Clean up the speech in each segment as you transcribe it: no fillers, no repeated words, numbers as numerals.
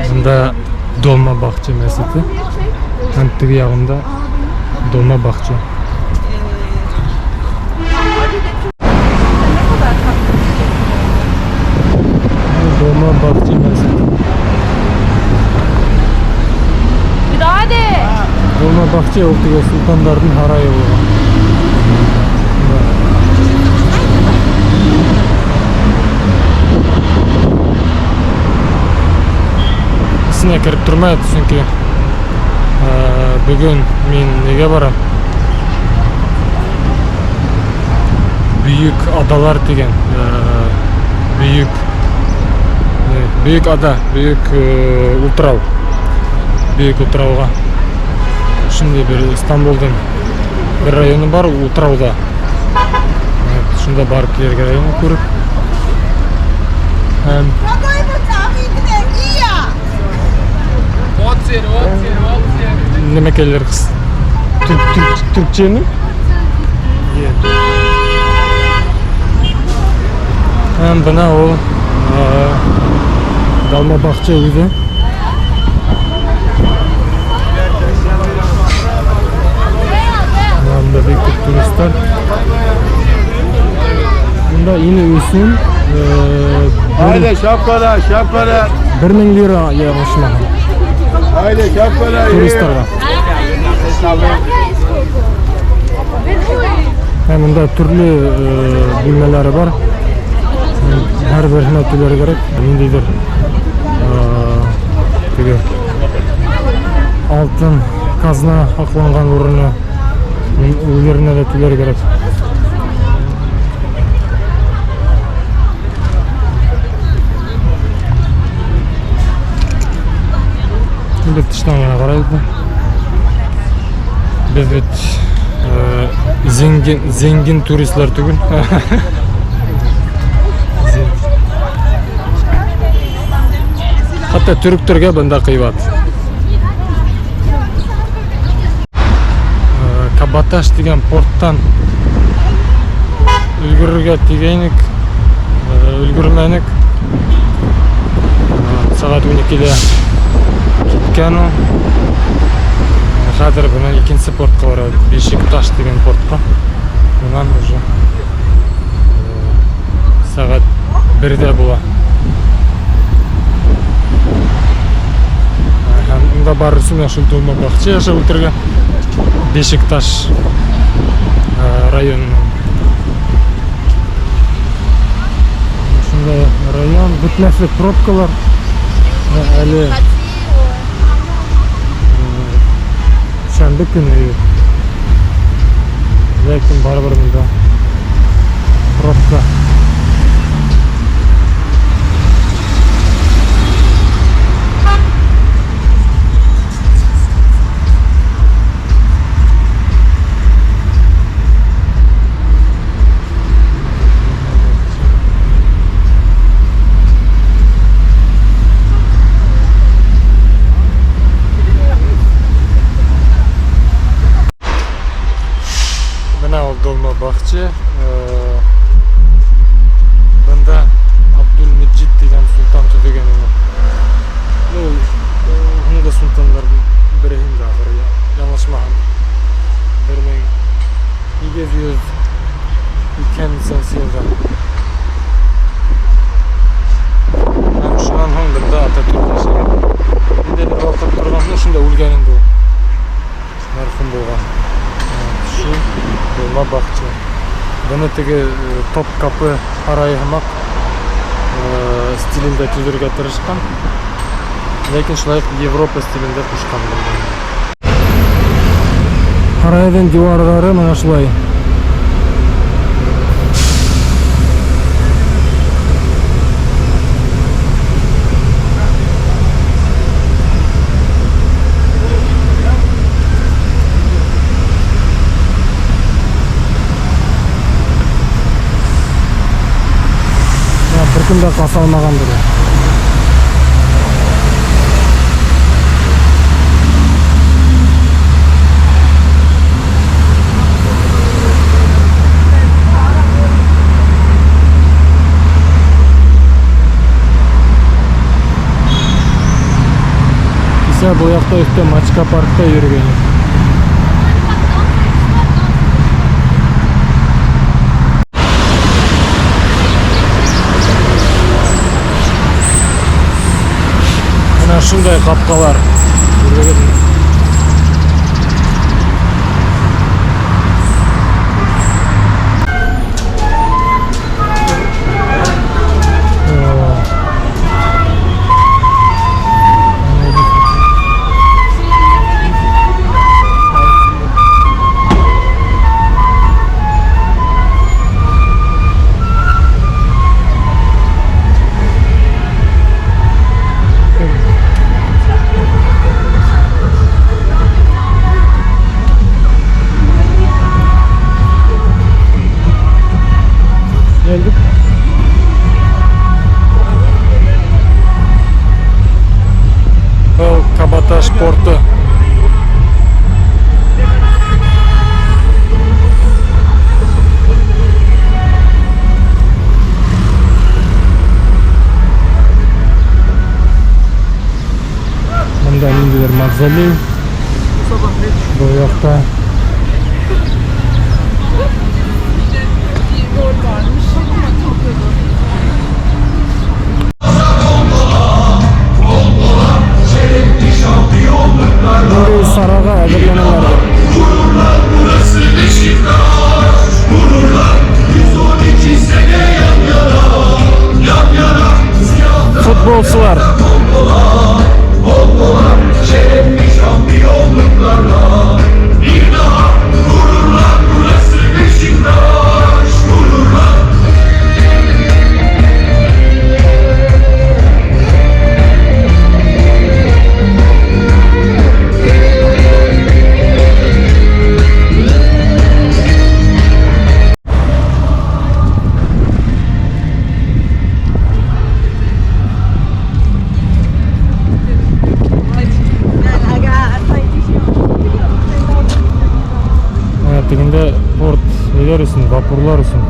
Бында Долмабахче мәсете һәм теге яғында Долмабахче. Dolmabahçe мәсете. Dolmabahçe ул теге солтандарҙың һарайы булған. Эсенә кереп тормай, сөнки бөгөн мин нигә барам? Бөйөк адалар тигән, бөйөк бөйөк ада, бөйөк утрау. Бөйөк утрауға. Шундай бер Истанбулдың бер районы бар, утрауда. Шунда барып килергә районын күреп. Һәм нәмәкәйләр Türk Türk Türkçemi? Һәм бына ул Долмабахче үҙе. Бында бик күп туристар. Бында инеү өсөн Haydi şapkalar, şapkalar. 1000 лира яңылышмаһам Haydi şapkalar. туристарға. Һәм бында төрлө бүлмәләре бар. Һәр береһенә түләргә кәрәк. Ниндәйҙер теге алтын казна һаҡланған урыны ул еренә лә түләргә кәрәк. Беҙ тыштан ғына ҡарайбыҙ. Беҙ бит зengin туристлар түгел. Хатта төрөктәргә бында ҡыйбат. Кабаташ тигән порттан өлгөрөргә тигәйнек, өлгөрмәнек. Сәғәт 12-лә киткән ул. Хәҙер бына икенсе портҡа барабыҙ, Бешикташ тигән портҡа. Унан уже сәғәт 1-дә була. Һәм унда барыр өсөн шул Долмабахче аша үтергә Бешикташ районының. Шундай район, бөтмәҫлек пробкалар. Әле шәмбе көнө, ләкин барыбер бында пробка. Бына ул Долмабахче. Бында Абдулмеджид тигән солтан төҙөгән уны. Ну, һуңғы солтандарҙың береһе инде ахыры, яңылышмаһам. 1802 йылда. Һәм шунан һуң бында Ататүрк йәшәгән. Ниндәйҙер ваҡыт торған, ну, шунда үлгән инде ул. Мәрхүм булған. Шу Долмабахче. Быны теге Топкапы һарайы һымаҡ стилендә төҙөргә тырышҡан. Ләкин шулай уҡ Европа стилендә ҡушҡан бында. Һарайҙың диуарҙары мына шулай. Бер кем дә ҡаса алмағандыр. Кисә был яҡта өҫтә Мачка паркта йөрөгәйнек. Мына шундай ҡапҡалар. Күрҙегеҙме? О. Geldik. Был Каботаж порты. Бында ниндәйҙер мавзолей. Был яҡта ниндәй сараға әҙерләнәләрҙер. Burası Beşiktaş, gururlar 112 sene yan yana, yan yana, siyah Futbolsular. bombola, şerefli şampiyonluklarla. Bir daha gururlar, burası Beşiktaş, gururlar. Ә, тегендә порт ниләр өсөн, вапурлар өсөн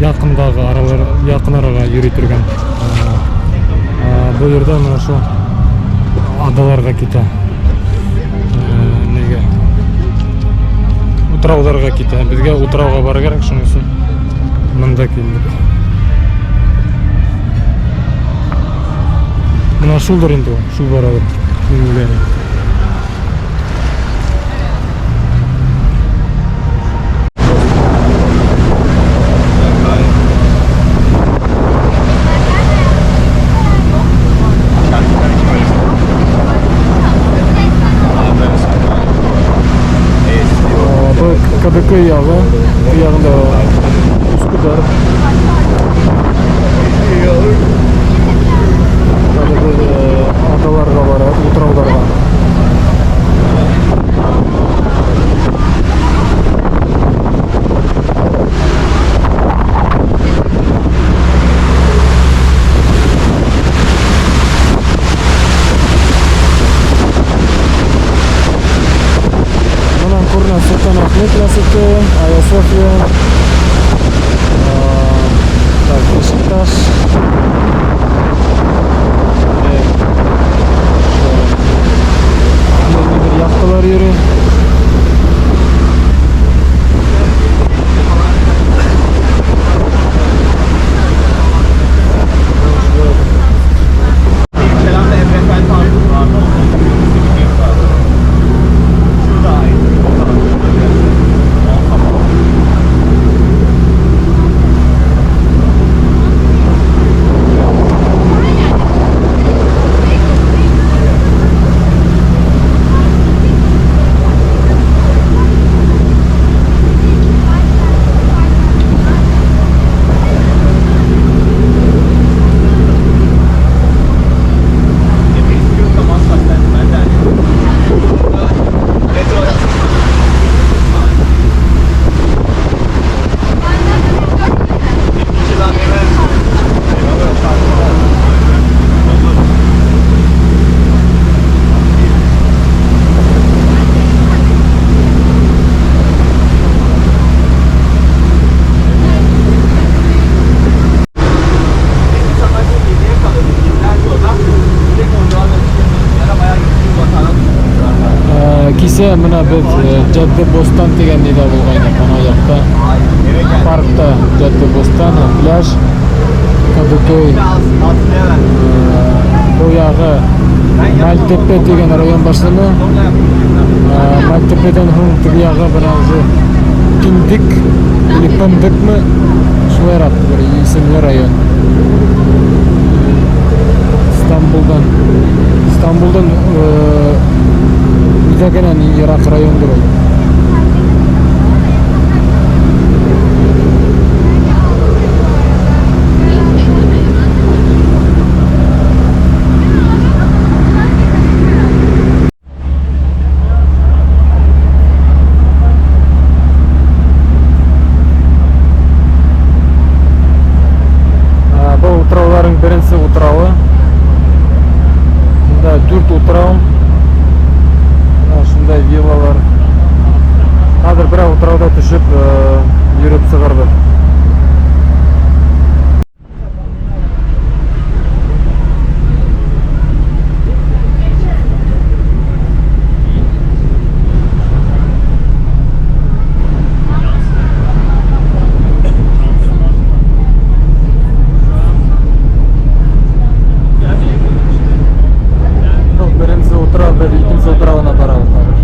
яҡындағы аралар, яҡын араға йөрөй торған. Был ерҙә мына шул адаларға китә. Нигә? Утрауҙарға китә. Беҙгә утрауға барыр кәрәк, шуның өсөн мында килдек. Мына шулдыр инде ул, шул барабыҙ. Мин уйлайым. Был Кадыкөй яғы, был яғында Üsküdar. Хәҙер беҙ адаларға барабыҙ, утрауҙарға. Менә беҙ Җадде-Бостан тигән нидә булғайныҡ, ана яҡта. Паркта Җадде-Бостан, пляж, Кадыкөй, был яғы Мальтепе тигән район башлана. Мальтепедән һуң теге яғы бына уже Киндик или Пындыкмы, шулайыраҡ бер исемле район. Истанбулдан үҙәгенән иң йыраҡ райондыр ул. Был утрауларҙың беренсе утрауы. Бында 4 утрау. Бына шундай виллалар. Хәҙер берәр утрауҙа төшөп, йөрөп сығырбыҙ. Был беренсе утрау, беҙ икенсе утрауына барабыҙ хәҙер.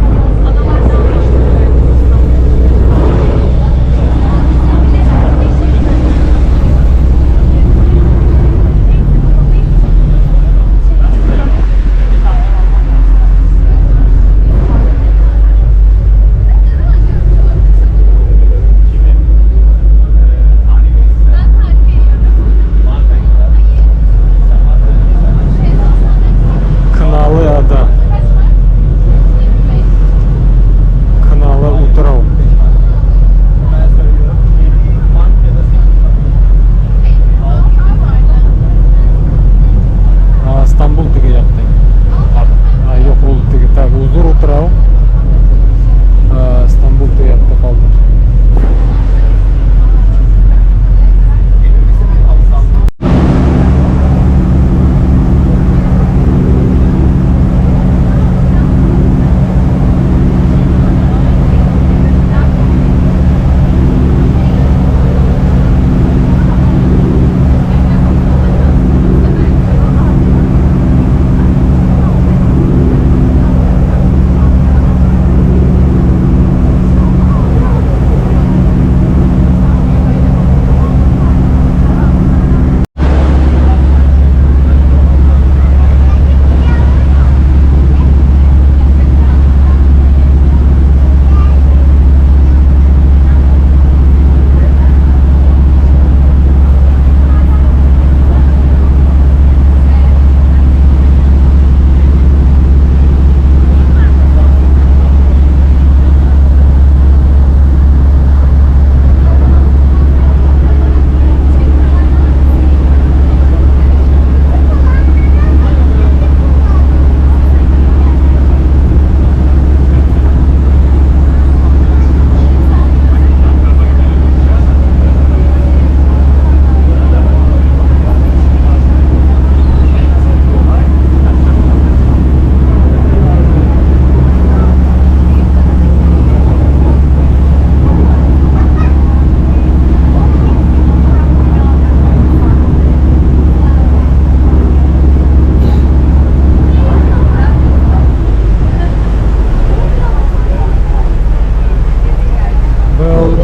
Kınalı ada. Kınalı утрау. Стамбул теге яҡта. Юҡ, ул теге так, ул ҙур утрау. Стамбул теге яҡта ҡалды.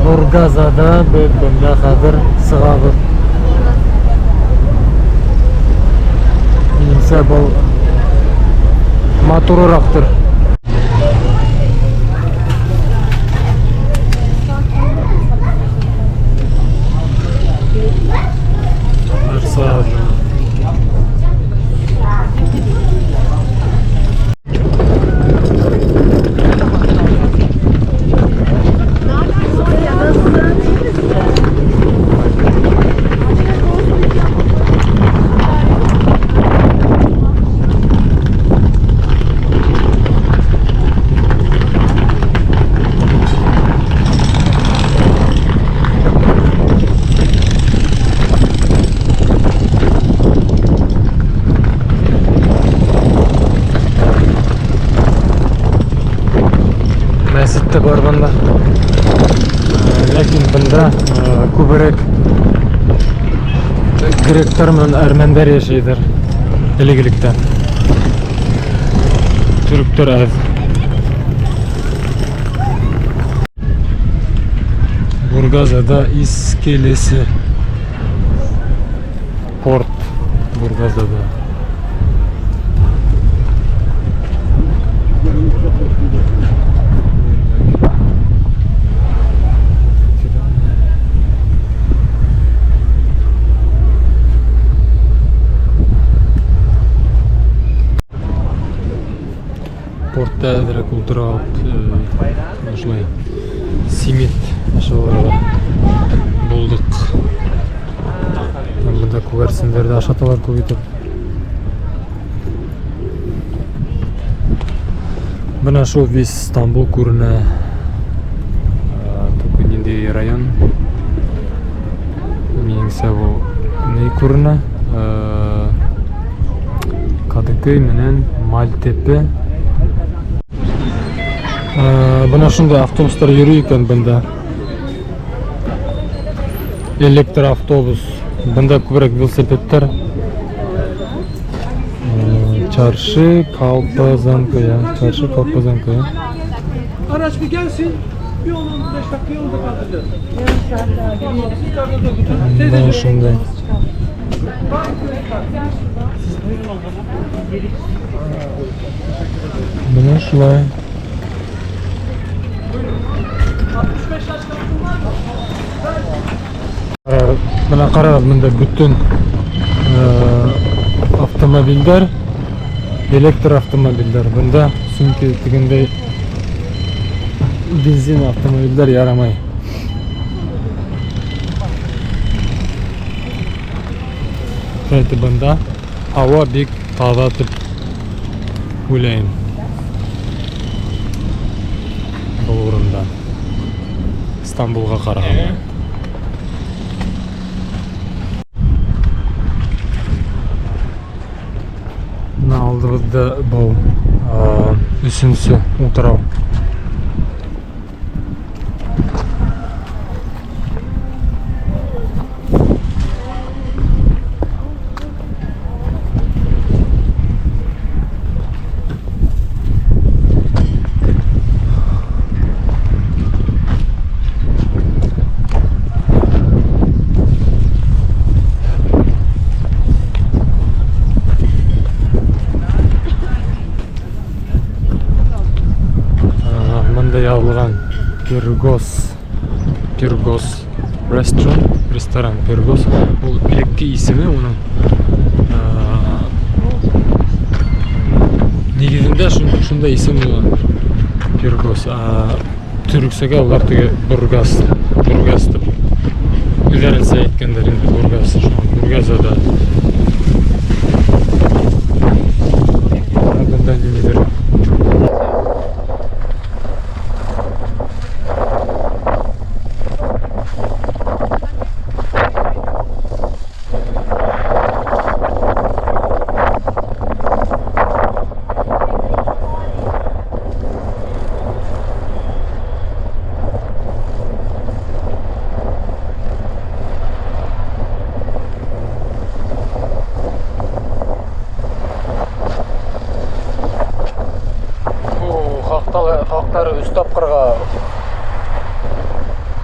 Бургазада беҙ бында хәҙер сығабыҙ. Минеңсә, был матурыраҡтыр. Әлбиттә, бар бында. Ләкин бында күберәк гректар менән әрмәндәр йәшәйҙәр элек-электән. Төрөктәр әҙ. Бургазада искелесе. Порт Бургазада. Портта әҙерәк ултыра алып, ошолай симит ашаларға булдыҡ. Бында күгәрсендәрҙе ашаталар күп итеп. Бына шул весь Стамбул күренә. Только ниндәй район? Минеңсә, был ни күренә? Кадыкөй менән Мальтепе. Бына шундай автобустар йөрөй икән бында. Электр автобус. Бында күберәк велосипедтар. Çarşı Kalpazankaya. Çarşı Kalpazankaya. Araç bir gelsin. Bir 10-15 dakika yolda kaldıracağız. Tamam, siz karnınızı okutun. Bына Teyzeciğim. шундай. Бына шулай. 65 yaş kartın var mı? Бына ҡарағыҙ, бында бөтөн автомобилдәр, электр автомобилдәр. Бында сөнки тегендәй бензин автомобилдәр ярамай. Шулай бында һауа бик таҙа тип уйлайым. Был урында. Стамбулға ҡарағанда. Бына алдыбыҙҙа был өсөнсө утрау. Мында яҙылған Пиргос, Пиргос ресторан, ресторан Пиргос. Ул элекке исеме уның. Нигеҙендә шундай исем булған Пиргос. Төрөксәгә улар теге Бургас, Бургас тип үҙҙәренсә әйткәндәр инде Бургас. Шуға Бургазада. Бында ниндәйҙер Халыҡтары өс тапҡырға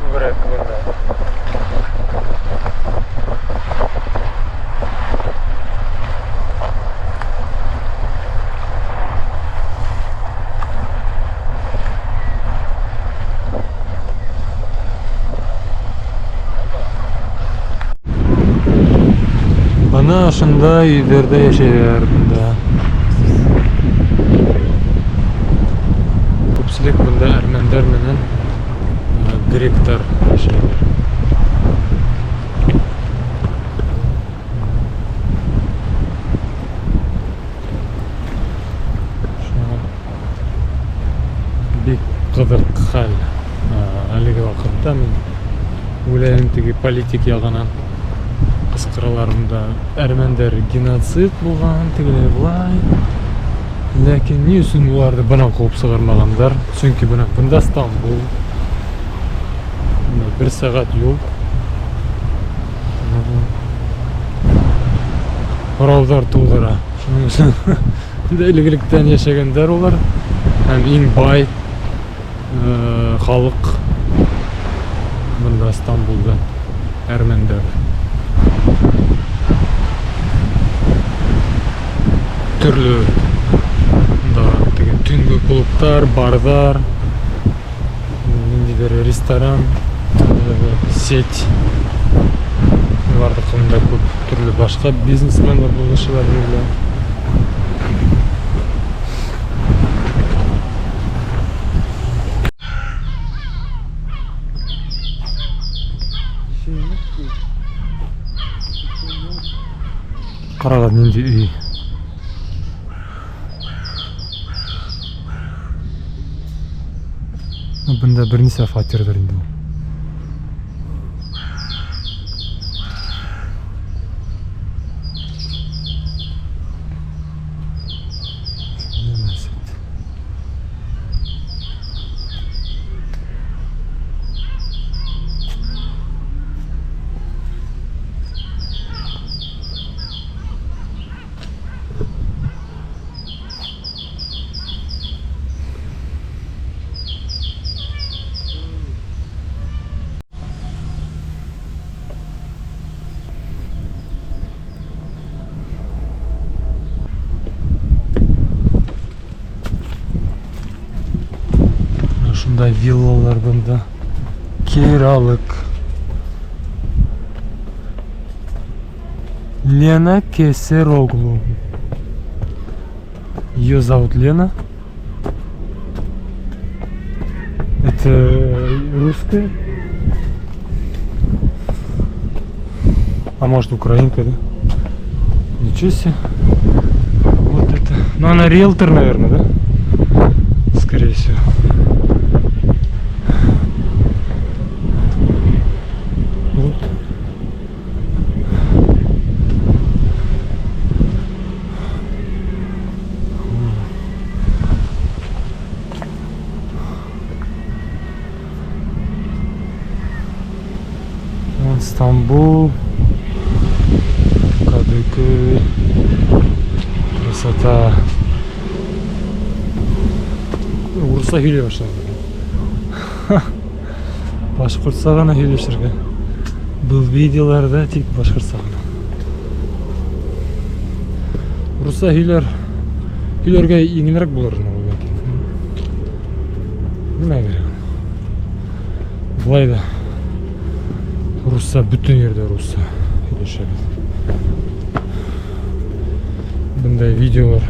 күберәк бында. Бына ошондай өйҙәрҙә йәшәйҙәр бында. Күпселек бында әрмәндәр менән гректар йәшәйҙәр. Шуға бик ҡыҙыҡ хәл. Әлеге ваҡытта мин уйлайым, теге политик яғынан ҡысҡыралар унда әрмәндәр геноцид булған, тегеләй былай. Ләкин ни өсөн уларҙы бынан ҡыуып сығармағандар? Сөнки бына бында Стамбул. Бына бер сәғәт юл. Һорауҙар тыуҙыра. Шуның өсөн элек-электән йәшәгәндәр улар. Һәм иң бай халыҡ бында Стамбулда әрмәндәр. Төрлө бында теге төнгө клубтар, барҙар, ниндәйҙер ресторан, сеть. Уларҙыҡы бында күп төрлө башҡа бизнесмендар булышалар берлә. Ҡарағыҙ, ниндәй өй. Бында бер нисә фатирҙар инде ул. Мәсет. Шундай виллалар бында. Киралык. Лена Кесероглу. Ее зовут Лена. Это русская? А может, украинка, да? Ничего себе. Вот это. Ну, она риэлтор, наверное, да? Скорее всего. Вот. Вон Стамбул, Кадыкөй. Красота. Урыҫса һөйләй башланы. Башҡортса ғына һөйләшергә. Был видеоларҙа тик башҡортса ғына. Урыҫса һөйләргә еңелерәк булыр ләкин. Нимә кәрәк? Былай ҙа урыҫса бөтөн ерҙә урыҫса һөйләшәбеҙ. Бындай видеолар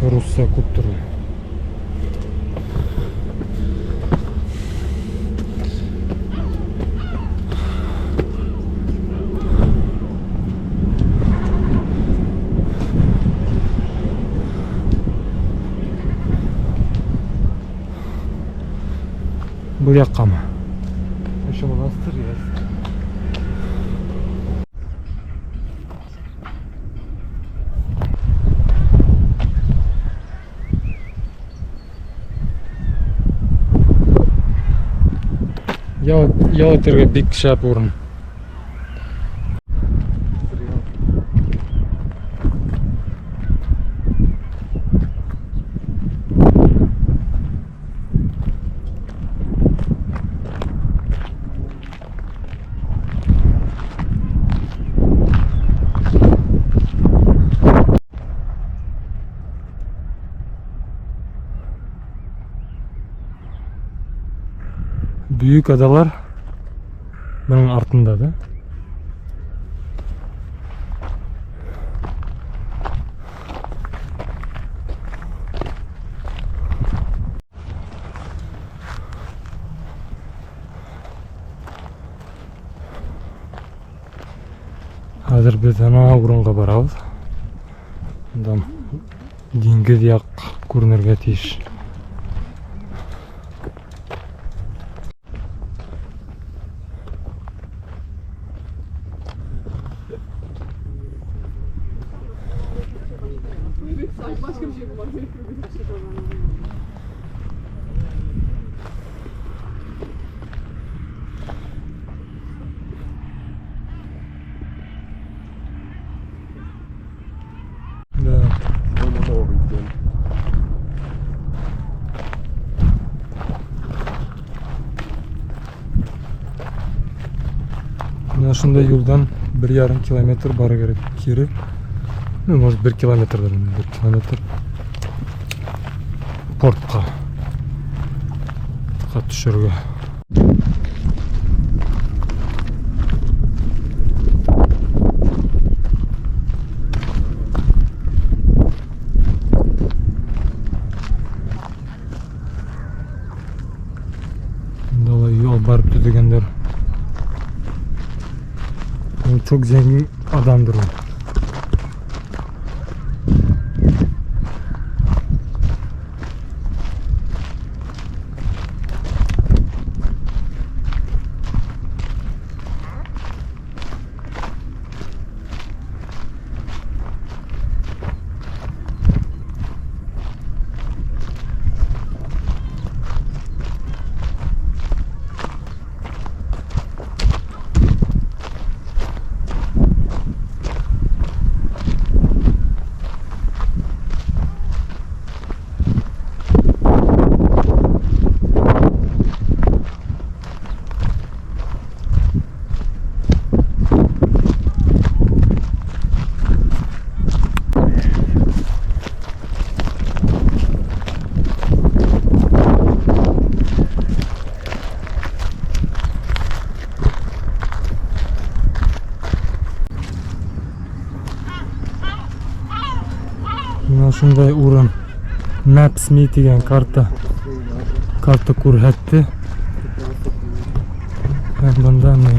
урыҫса күп төрлө. Был яҡҡамы? Еще монастырь есть. Ял итергә бик шәп урын. Büyük adalar бының артында да. Хәҙер беҙ ана урынға барабыҙ. Ундан диңгеҙ яҡ күренергә тейеш. Sanki başka bir şey bulmak gerekiyor. Да. Менә шундай юлдан 1,5 километр бару кәрәк кире. Ну, может, 1 километрдыр, 1 километр. Портҡа. Портҡа төшөргә. Мында юл барып төҙөгәндәр. Ул çok zengin adamdır ул. Менә шундай урын. Maps.me дигән карта күрһәтте. Һәм бында ни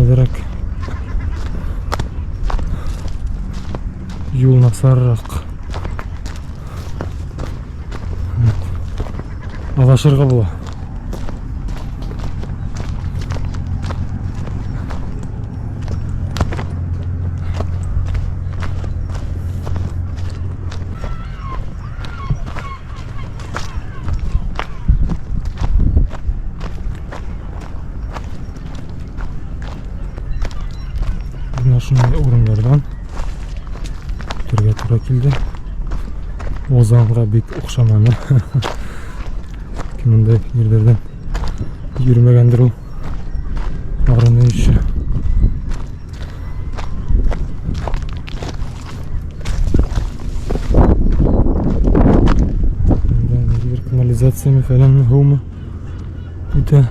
әҙерәк юл насарыраҡ. Аҙашырға була. Менә шундай урыннарҙан үтергә тура килде. Озанға бик оҡшаманы. Кем ундай ерҙәрҙән йөрөмәгәндер ул. Арыны еще. Бында ниндәйҙер канализацияме, фәләнме, һыумы үтә.